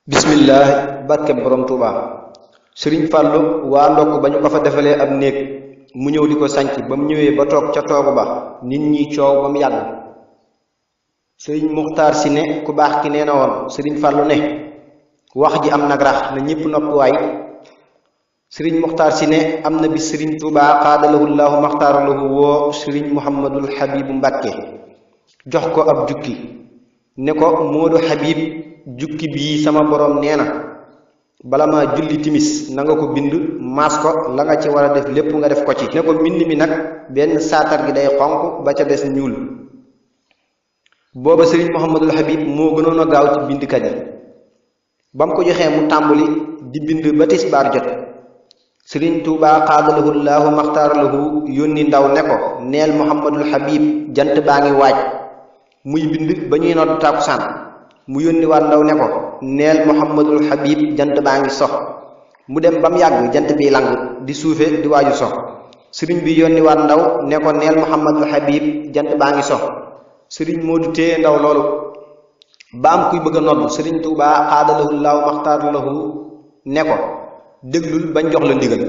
bismillah barke borom Touba Serigne Fallou waa ndokk ba ñu ko fa defalee ab néeg mu ñëw di ko sanc ba mu ñëwee ba toog ca toogu ba nit ñi coow ba mu yàgg Serigne Muxtaar si ne ku baax ki nee na woon Serigne Fallou ne wax ji am nag rax na ñépp noppi waay Serigne Muxtaar si ne am na bi Serigne Touba xaadalahu llaahu maxtaaralahu woo Serigne Muhammadul Habibu Mbàkke jox ko ab jukki ne ko Moodu Habib jukki bii sama borom nee na bala ma julli timis na nga ko bind maas ko la nga ci war a def lépp nga def ko ci ne ko mbind mi nag benn saatar gi day xonq ba ca des ñuul booba Serigne Muhammadul Habib moo gënoon a gaaw ci bindkat yi ba mu ko joxee mu tàmbali di bind ba tisbaar jot Serigne Touba xaadalahu llaahu maxtaaralahu yónni ndaw ne ko neel Muhammadul Habib jant baa ngi waaj muy bind ba ñuy nodd tàkkusaan mu yónni waat ndaw ne ko neel Muhammadul Habib jant baa ngi sox mu dem ba mu yàgg jant bi lang di suufe di waaju sox sëriñ bi yónni waat ndaw ne ko neel Muhammadul Habib jant baa ngi sox sëriñ Moodu téye ndaw loolu ba am kuy bëgg a nodd Sëriñ Tuubaa xaadalahu llaahu maxtaaralahu ne ko déglul bañ jox la ndigal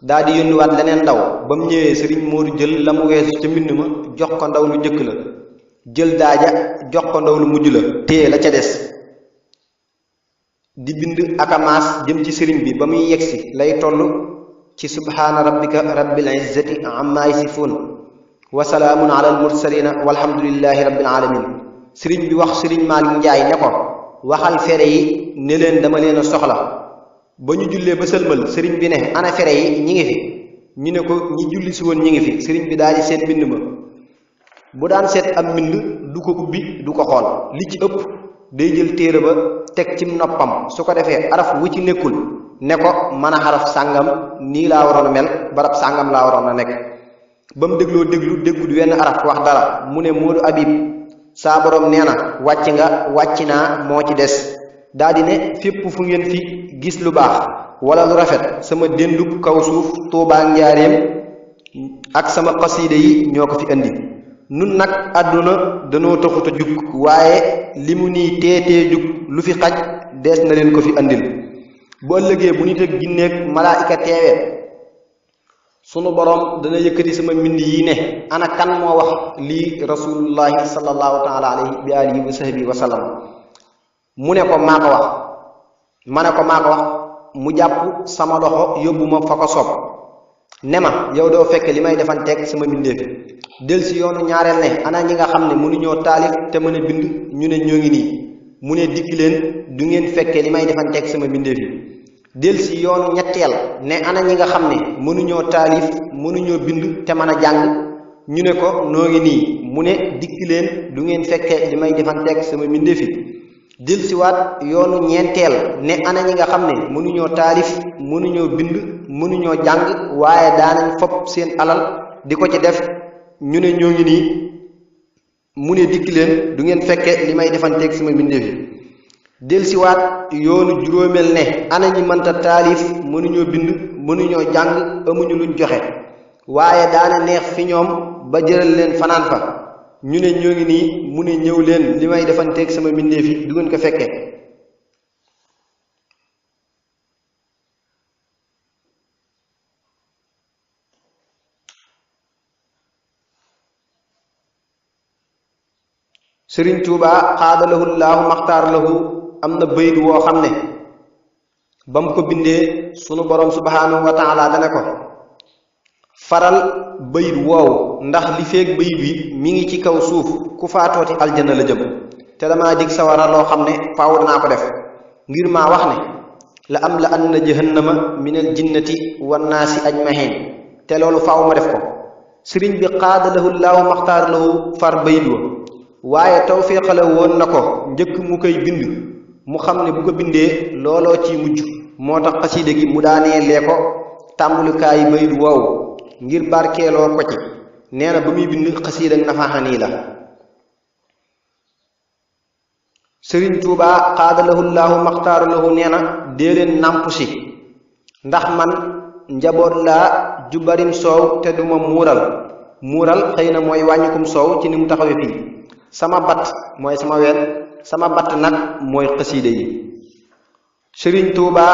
daa di yónni waat leneen ndaw ba mu ñëwee sëriñ Moodu jël la mu weesu ca mbind ma jox ko ndaw lu njëkk la jël daaja jox ko ndaw lu mujj la téye la ca des di bind akamaas jëm ci sëriñ bi ba muy yegsi lay toll ci subhaana rabbika rabbil izzati amma yasifuun wa salaamun ala al mursalina walhamdulillahi rabbil alamin sëriñ bi wax sëriñ Maalik Njaay ne ko waxal fere yi ne leen dama leen a soxla ba ñu jullee ba sëlmal sëriñ bi ne ana fere yi ñi ngi fi ñu ne ko ñi julli si woon ñi ngi fi sëriñ bi daal di seet mbind ma bu daan seet am mbind du ko ubbi du ko xool li ci ëpp day jël téere ba teg ci noppam su ko defee araf wu ci nekkul ne ko mën a xaraf sàngam nii laa waroon a mel barab sàngam laa waroon a nekk ba mu dégloo déggul wenn araf wax dara mu ne Moodu Habib saa borom nee na wàcc naa moo ci des daa di ne fépp fu ngeen fi gis lu baax wala lu rafet sama déndub kaw suuf Tuubaa Njaaréem ak sama xasiide yi ñoo ko fi indi nun nag àdduna danoo taxut a jug waaye li mu nii teetee jug lu fi xaj dees na leen ko fi andil bu ëllëgee bu nit ak jinneeg malaayika teewee sunu borom dana yëkkati sama mbind yi ne ana kan moo wax lii rasulullahi sallallahu taala alayhi bi alihi wa sahbihi wa sallam mu ne ko maa ko wax ma ne ko maa ko wax mu jàpp sama loxo yóbbu ma fa ko soob ne ma yow doo fekk li may defanteeg sama mbindeef del si yoonu ñaareel ne ana ñi nga xam ne mënuñoo taalif te mën a bind ñu ne ñoo ngi nii mu ne dikk leen du ngeen fekkee li may defanteeg sama mbindeef yi del si yoonu ñetteel ne ana ñi nga xam ne mënuñoo taalif mënuñoo bind te mën a jàng ñu ne ko noo ngi nii mu ne dikk leen du ngeen fekkee li may defanteeg sama mbindeef yi del si waat yoonu ñeenteel ne ana ñi nga xam ne mënuñoo taalif mënuñoo bind mënuñoo jàng waaye daanañ fopp seen alal di ko ci def ñu ne ñoo ngi nii mu ne dikk leen du ngeen fekke li may defanteeg sama mbindeef yi del si waat yoonu juróomeel ne ana ñi mënta taalif mënuñoo bind mënuñoo jàng amuñu luñ joxe waaye daana neex fi ñoom ba jëral leen fanaan fa ñu ne ñoo ngi nii mu ne ñëw leen li may defanteeg sama mbindeef yi du ngeen ko fekke Sëriñ Tuubaa xaadalahu llaahu maxtaaralahu am na bayit woo xam ne ba mu ko bindee sunu borom subhaanahu wa taala dane ko faral bayit woowu ndax li feeg bayit wi mi ngi ci kaw suuf ku faatooti aljana la jëm te damaa dig sawara loo xam ne faaw danaa ko def ngir maa wax ne la am la anna jahannama minal jinnati wannaasi ajmahin te loolu faaw ma def ko sëriñ bi xaadalahu llaahu maxtaaralahu far bayit wa waaye tawféexale woon na ko njëkk mu koy bind mu xam ne bu ko bindee looloo ciy mujj moo tax xasiide gi mu daanee lee ko tàmbalikaayi bayit woowu ngir barkeeloo ko ci nee na ba muy bind xasiida nafaxanii la Sëriñ Tuubaa xaadalahu llaahu maxtaaralahu nee na dee leen nàmp si ndax man njaboot laa ju barim soow te duma muural xëy na mooy wàññikum soow ci ni mu taxawee fii sama batt mooy sama ween sama batt nag mooy xasiide yi sëriñ Tuuba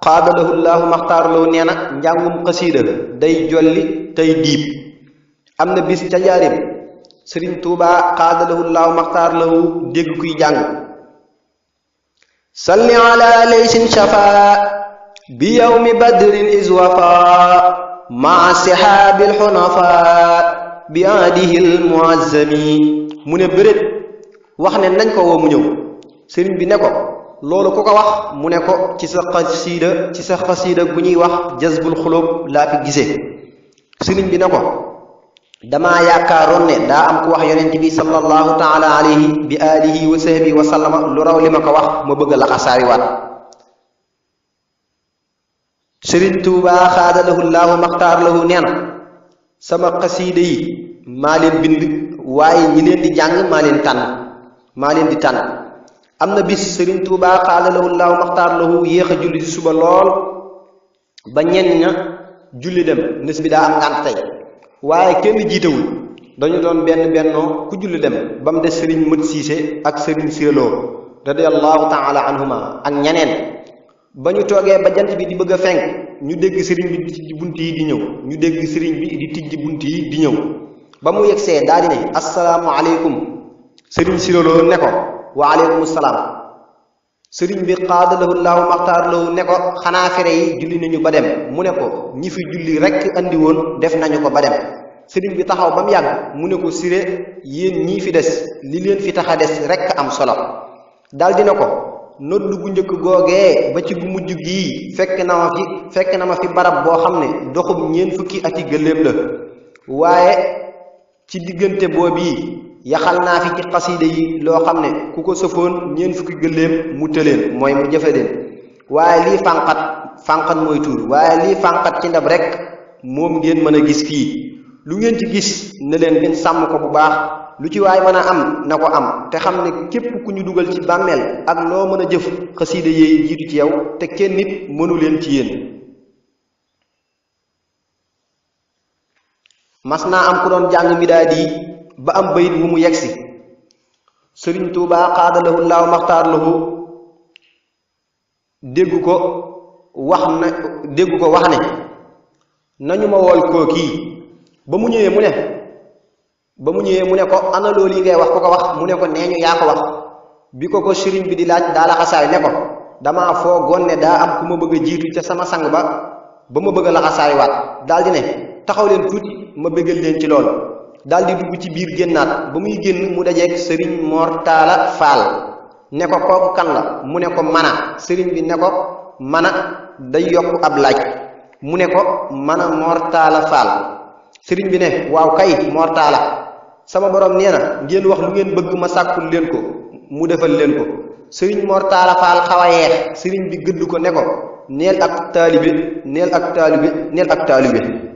xaadalahu llaahu maxtaaraloo nee na njàngum xasiida day jolli tey diib am na bis ca njaarim sëriñ Tuuba xaadalahu llaahu maxtaaraloo dégg kuy jàng salli ala laysin shafa bi yawmi badrin is wafa maa sihaabil xunafa bi aadihil muazzami mu ne bëreet wax ne nañ ko woo mu ñëw sëriñ bi ne ko loolu ku ko wax mu ne ko ci sa xasiida gu ñuy wax jazbul xulub laa fi gisee sëriñ bi ne ko damaa yaakaaroon ne daa am ku wax yonent bi sallallahu taala alayhi bi alihi wa sahbihi wa sallama lu raw li ma ko wax ma bëgg la xasaawiwaat sëriñ Tuubaa xaadalahu llaahu maxtaar lahu nee na sama xasiida yi maa leen bind waaye ñi leen di jàng maa leen di tànn am na bis sëriñ Tuubaa xaadalahu llaahu maxtaar lahu yéex a julli si suba lool ba ñenn ña julli dem nes bi daa am ngànt tey waaye kenn jiitewul dañu doon bennoo ku julli dem ba mu des sëriñ mët siise ak sëriñ siréloo radiyallahu taala anhuma ak ñeneen ba ñu toogee ba jant bi di bëgg a fenk ñu dégg sëriñ bi di tijji bunt yi di ñëw ñu dégg sëriñ bi di tijji bunt yi di ñëw ba mu yegsee daal di ne assalaamu aleykum sëriñ siréloo ne ko wa aleykum salaam sëriñ bi xaadalahu llaahu maxtaar lahu ne ko xanaa fere yi julli nañu ba dem mu ne ko ñi fi julli rekk andi woon def nañu ko ba dem sëriñ bi taxaw ba mu yàgg mu ne ko siré yéen ñii fi des li leen fi tax a des rekk am solo daal dina ko nodd gu njëkk googee ba ci gu mujj gii fekk na ma fi barab boo xam ne doxum ñeent fukki ati gëléem la waaye ci diggante boobii yaxal naa fi ci xasiida yi loo xam ne ku ko sëfoon ñeent fukki gëléem mu tëleen mooy mu jëfe leen waaye lii fànqat mooy tuur waaye lii fànqat ci ndab rekk moom ngeen mën a gis fii lu ngeen ci gis ne leen ngeen sàmm ko bu baax lu ci waay mën a am na ko am te xam ne képp ku ñu dugal ci bàmmeel ak loo mën a jëf xasiida yi jiitu ci yow te kenn nit mënu leen ci yéen mas naa am ku doon jàng midaad yi ba am bayit bu mu yegsi sëriñ Tuubaa xaadalahu llaahu maxtaar lahu dégg ko wax ne nañu ma wool koo kii ba mu ñëwee mu ne ko ana loolu yi ngay wax ko wax mu ne ko nee ñu yaa ko wax bi ko sëriñ bi di laaj daa laxasaay ne ko damaa foogoon ne daa am ku ma bëgg a jiitu ca sama sang ba ma bëgg a laxasaay waat daal di ne taxaw leen tuuti ma bëggal leen ci loolu daal di dugg ci biir génnaat ba muy génn mu dajeeg sëriñ Mor Taala Faal ne ko kooku kan la mu ne ko mana sëriñ bi ne ko mana day yokk ab laaj mu ne ko mana Mor Taala Faal sëriñ bi ne waaw kay Mor Taala sama borom nee na ngeen wax lu ngeen bëgg ma sàkkul leen ko mu defal leen ko sëriñ Mor Taala Faal xaw a yeex sëriñ bi gëdd ko ne ko neel ak taalibe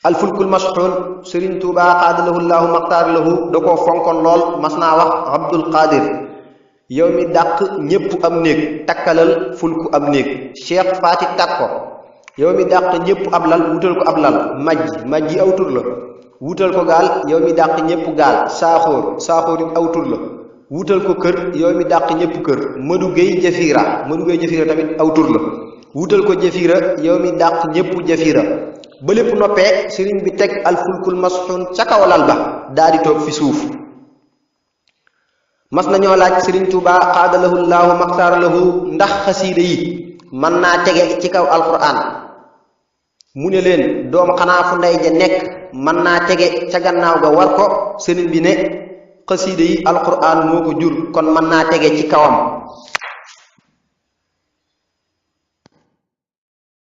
alfulkul mashxuun sëriñ Tuubaa xaadalahu llaahu maxtaar lahu da koo fonkoon lool mas naa wax Abdul Qadir yow mi dàq ñépp am néeg takkalal fulku am néeg Cheikh Faati takk ko yow mi dàq ñépp ab lal wutal ko ab lal majji aw tur la wutal ko gaal yow mi dàq ñépp gaal saaxóor it aw tur la wutal ko kër yow mi dàq ñépp kër Madu Géy Jafiira tamit aw tur la wutal ko Jafiira yow mi dàq ñépp Jafiira ba lépp noppee sëriñ bi teg alfulkul masxuun ca kaw lal ba daa di toog fi suuf mas nañoo laaj sëriñ Tuubaa xaadalahu llaahu maxtaar lahu ndax xasiida yi mën naa tege ci kaw alquran mu ne leen doom xanaa fu ndey ja nekk mën naa tege ca gannaaw ga war ko sëriñ bi ne xasiida yi alquran moo ko jur kon mën naa tege ci kawam